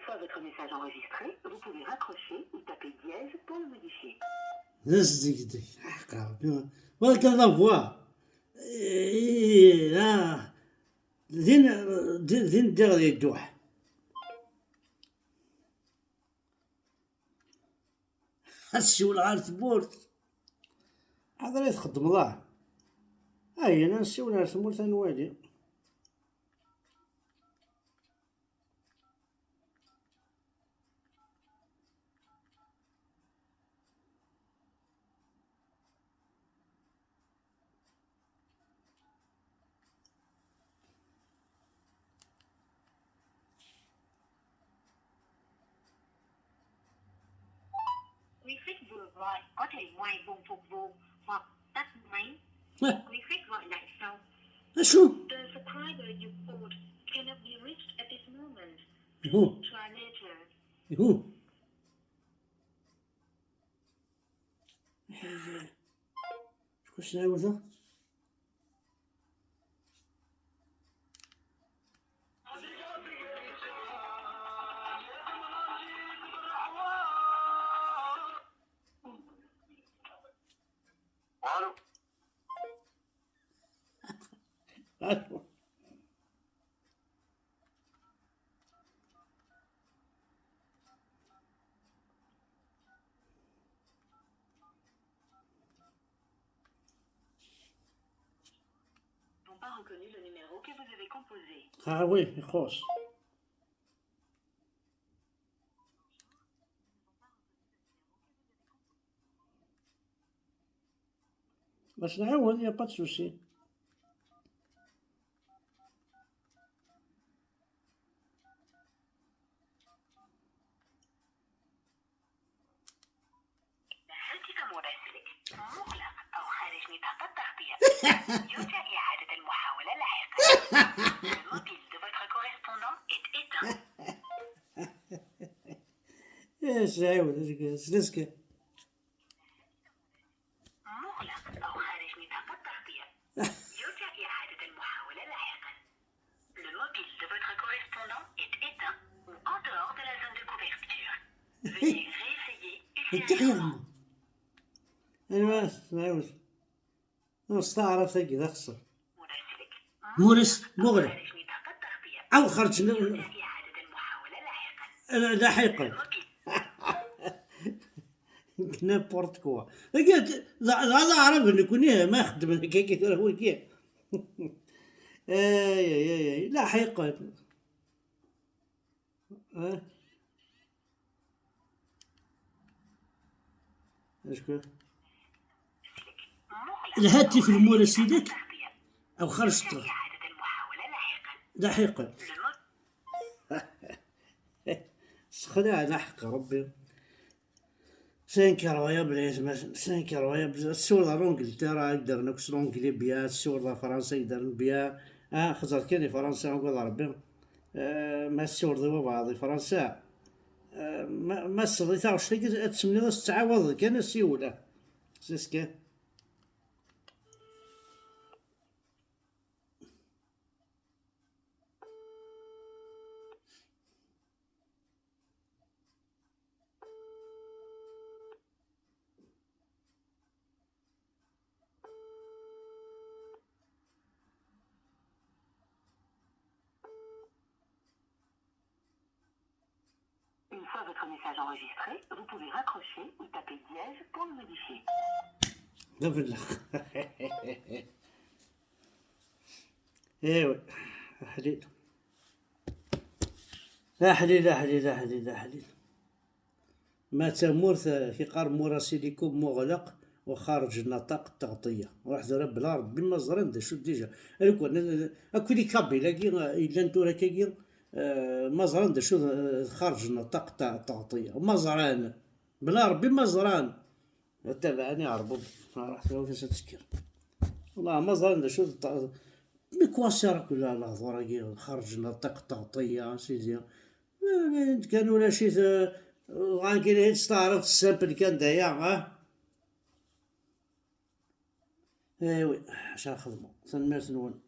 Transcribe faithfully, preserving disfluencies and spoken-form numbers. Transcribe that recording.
Une fois votre message enregistré, vous pouvez raccrocher ou taper dièse pour le modifier. D asdegdeg, ḥeqqa Rebbi. Walakin la voix. Eh, ah. Din, din, din ddiɣ di dduḥ. Ad siwleɣ ɣer tmurt. Ḥader ay txeddmeḍ, ah. Ayen, ad nsiwel ɣer tmurt ad nwali. Wi fek bu rray, kote mwen bon pou bo, wa, tat mwen. Wi fek bu la so. Acu? The subscriber you called cannot be reached at this moment. Ihu. Try later. Ihu. Acu s-nɛawed? N'ont pas reconnu le numéro que vous avez composé. Ah oui, ixuṣ. Bas nɛawed, y a pas de souci. دخلت كمراسلك مغلق أو خارج نطاق التغطية. يرجى إعادة المحاولة لاحقا. Le mobile de votre correspondant est éteint. ايش عاود، ايش قال؟ ايش لسكت؟ مغلق أو خارج نطاق التغطية. يرجى إعادة المحاولة لاحقا. Le mobile de votre correspondant est éteint ou en dehors de la zone de couverture. Veuillez réessayer ultérieurement. ايوا، اسمعوا. نستعرف تاكي ذا خسر. مراسلك. مورس مغرب. خارج نطاق التغطية. أو خرج ن- يرجى إعادة المحاولة لاحقا. لا، لاحقا. Le mobile. N'importe quoi. قلت، لا، لا، لا، عرب نكون إيه، ما خدم هكاك يدير هو كي. اي، اي، اي، اي. لاحقا. اه. شكون؟ الهاتف المراسلك أو خرج الطرف. لاحقا. سخدع، لا حق ربي. C'est incroyable يا زعما، c'est incroyable. السور دار لونجلتيرا يقدر نكس لونجلي بيا، السور دار فرنسا يقدر بيا. اه، خزر كان فرنسا نقول ربي. آه، ما السور دي وبعض فرنسا. آه، ما، ما السر دي تعرف شتي تسمني ذا تتعاوض كان السيولة. C'est ce que. Une fois votre message enregistré, vous pouvez raccrocher ou taper dièse pour le modifier. لا بالله. ايوا. حليل. لا حليل، لا حليل، لا حليل، لا حليل. ما تمورت كي قال مراسلكم مغلق وخارج نطاق التغطية. واحد راه بلا ربي ما زران دا شو ديجا. لو كان أكو لي كابيل كي يلان تورا كي، آه، ما زران دا شو، آه، خارج نطاق تاع التغطية. ما زران. بلا ربي ما زران. تابعني عربو. ما راح تلو فين ستسكر. والله ما زران دا شو الط-، مي كوا سير كل الهضرة كي خارج نطاق التغطية، سيدي. كان ولا شي ث-، غانكي لي تستعرض السامبل كان دايا، ها؟ ايوي، اش نخدمو؟ تنميرت نون.